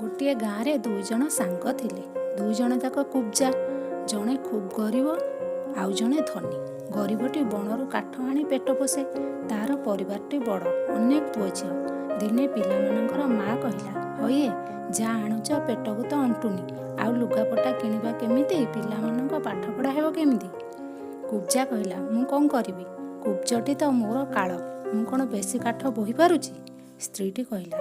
ଗୋଟିଏ ଗାଁରେ ଦୁଇଜଣ ସାଙ୍ଗ ଥିଲେ। ଦୁଇଜଣ ଯାକ କୁବ୍ଜା। ଜଣେ ଖୁବ୍ ଗରିବ, ଆଉ ଜଣେ ଧନୀ। ଗରିବଟି ବଣରୁ କାଠ ହାଣି ପେଟ ପୋଷେ। ତାର ପରିବାରଟି ବଡ଼, ଅନେକ ପୁଅ ଝିଅ। ଦିନେ ପିଲାମାନଙ୍କର ମା କହିଲା, ହଇଏ, ଯାହା ଆଣୁଛ ପେଟକୁ ତ ଅଣ୍ଟୁନି, ଆଉ ଲୁଗାପଟା କିଣିବା କେମିତି? ପିଲାମାନଙ୍କ ପାଠପଢ଼ା ହେବ କେମିତି? କୁବ୍ଜା କହିଲା, ମୁଁ କ'ଣ କରିବି? କୁବ୍ଜଟି ତ ମୋର କାଳ। ମୁଁ କ'ଣ ବେଶୀ କାଠ ବୋହି ପାରୁଛି? ସ୍ତ୍ରୀଟି କହିଲା,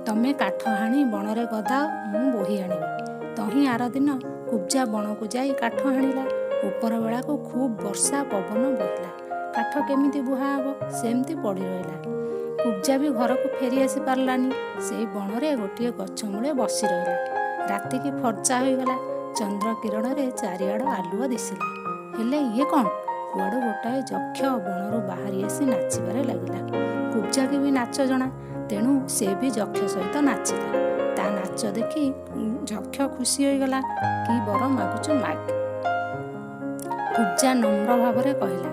ତମେ କାଠ ହାଣି ବଣରେ ଗଦାଅ, ମୁଁ ବୋହି ଆଣିବି। ତହିଁ ଆରଦିନ କୁବ୍ଜା ବଣକୁ ଯାଇ କାଠ ହାଣିଲା। ଉପର ବେଳାକୁ ଖୁବ୍ ବର୍ଷା ପବନ ବହିଲା। କାଠ କେମିତି ବୁହା ହେବ? ସେମିତି ପଡ଼ି ରହିଲା। କୁବ୍ଜା ବି ଘରକୁ ଫେରି ଆସି ପାରିଲାନି। ସେଇ ବଣରେ ଗୋଟିଏ ଗଛ ମୂଳେ ବସି ରହିଲା। ରାତିକି ଫର୍ଚ୍ଚା ହୋଇଗଲା। ଚନ୍ଦ୍ର କିରଣରେ ଚାରିଆଡ଼ ଆଲୁଅ ଦିଶିଲା। ହେଲେ ଇଏ କ'ଣ? କୁଆଡ଼ୁ ଗୋଟାଏ ଯକ୍ଷ ବଣରୁ ବାହାରି ଆସି ନାଚିବାରେ ଲାଗିଲା। କୁବ୍ଜାକୁ ବି ନାଚ ଜଣା, ତେଣୁ ସେ ବି ଯକ୍ଷ ସହିତ ନାଚିଲା। ତା ନାଚ ଦେଖି ଯକ୍ଷ ଖୁସି ହୋଇଗଲା। କି ବର ମାଗୁଛୁ ମାଗ। କୁବ୍ଜା ନମ୍ର ଭାବରେ କହିଲା,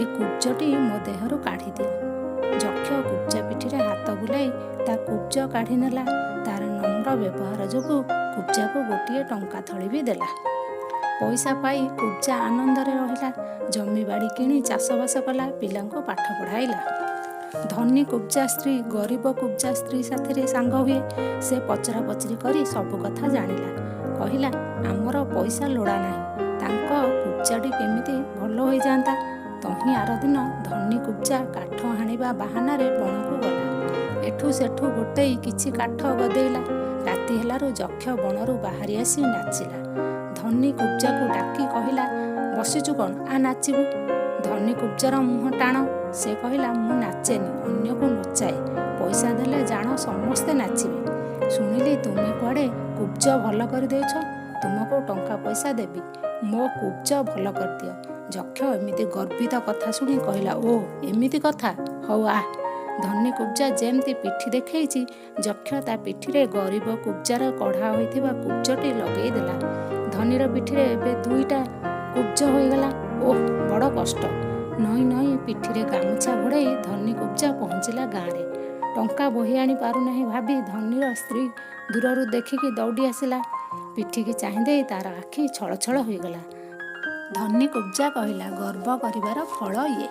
ଏ କୁବ୍ଜଟି ମୋ ଦେହରୁ କାଢ଼ିଦିଅ। ଯକ୍ଷ କୁବ୍ଜା ପିଠିରେ ହାତ ବୁଲାଇ ତା କୁବ୍ଜ କାଢ଼ିନେଲା। ତାର ନମ୍ର ବ୍ୟବହାର ଯୋଗୁଁ କୁବ୍ଜାକୁ ଗୋଟିଏ ଟଙ୍କା ଥଳି ବି ଦେଲା। ପଇସା ପାଇ କୁବ୍ଜା ଆନନ୍ଦରେ ରହିଲା। ଜମିବାଡ଼ି କିଣି ଚାଷବାସ କଲା, ପିଲାଙ୍କୁ ପାଠ ପଢ଼ାଇଲା। ଧନୀ କୁବ୍ଜା ସ୍ତ୍ରୀ ଗରିବ କୁବ୍ଜା ସ୍ତ୍ରୀ ସାଥିରେ ସାଙ୍ଗ ହୁଏ। ସେ ପଚରା ପଚରି କରି ସବୁ କଥା ଜାଣିଲା। କହିଲା, ଆମର ପଇସା ଲୋଡ଼ା ନାହିଁ, ତାଙ୍କ କୁବ୍ଜାଟି କେମିତି ଭଲ ହୋଇଯାଆନ୍ତା। ତହିଁ ଆରଦିନ ଧନୀ କୁବ୍ଜା କାଠ ହାଣିବା ବାହାନାରେ ବଣକୁ ଗଲା। ଏଠୁ ସେଠୁ ଗୋଟେଇ କିଛି କାଠ ଗଦେଇଲା। ରାତି ହେଲାରୁ ଯକ୍ଷ ବଣରୁ ବାହାରି ଆସି ନାଚିଲା। ଧନୀ କୁବ୍ଜାକୁ ଡାକି କହିଲା, ବସିଛୁ କ'ଣ? ଆ ନାଚିବୁ। ଧନୀ କୁବ୍ଜାର ମୁହଁ ଟାଣ। ସେ କହିଲା, ମୁଁ ନାଚେନି, ଅନ୍ୟକୁ ନଚାଏ। ପଇସା ଦେଲେ ଜାଣ ସମସ୍ତେ ନାଚିବେ। ଶୁଣିଲି ତୁମେ କୁଆଡ଼େ କୁବ୍ଜ ଭଲ କରିଦେଉଛ। ତୁମକୁ ଟଙ୍କା ପଇସା ଦେବି, ମୋ କୁବ୍ଜ ଭଲ କରିଦିଅ। ଯକ୍ଷ ଏମିତି ଗର୍ବିତ କଥା ଶୁଣି କହିଲା, ଓ ଏମିତି କଥା, ହଉ ଆ। ଧନୀ କୁବ୍ଜା ଯେମିତି ପିଠି ଦେଖେଇଛି, ଯକ୍ଷ ତା ପିଠିରେ ଗରିବ କୁବ୍ଜାର କଢ଼ା ହୋଇଥିବା କୁବ୍ଜଟି ଲଗେଇ ଦେଲା। ଧନୀର ପିଠିରେ ଏବେ ଦୁଇଟା କୁବ୍ଜ ହୋଇଗଲା। ଓଃ, ବଡ଼ କଷ୍ଟ! ନଇଁ ନଇଁ ପିଠିରେ ଗାମୁଛା ଘୋଡ଼େଇ ଧନୀ କୁବ୍ଜା ପହଞ୍ଚିଲା ଗାଁରେ। ଟଙ୍କା ବୋହି ଆଣି ପାରୁନାହିଁ ଭାବି ଧନୀର ସ୍ତ୍ରୀ ଦୂରରୁ ଦେଖିକି ଦୌଡ଼ି ଆସିଲା। ପିଠିକି ଚାହିଁଦେଇ ତାର ଆଖି ଛଳଛଳ ହୋଇଗଲା। ଧନୀ କୁବ୍ଜା କହିଲା, ଗର୍ବ କରିବାର ଫଳ ଇଏ।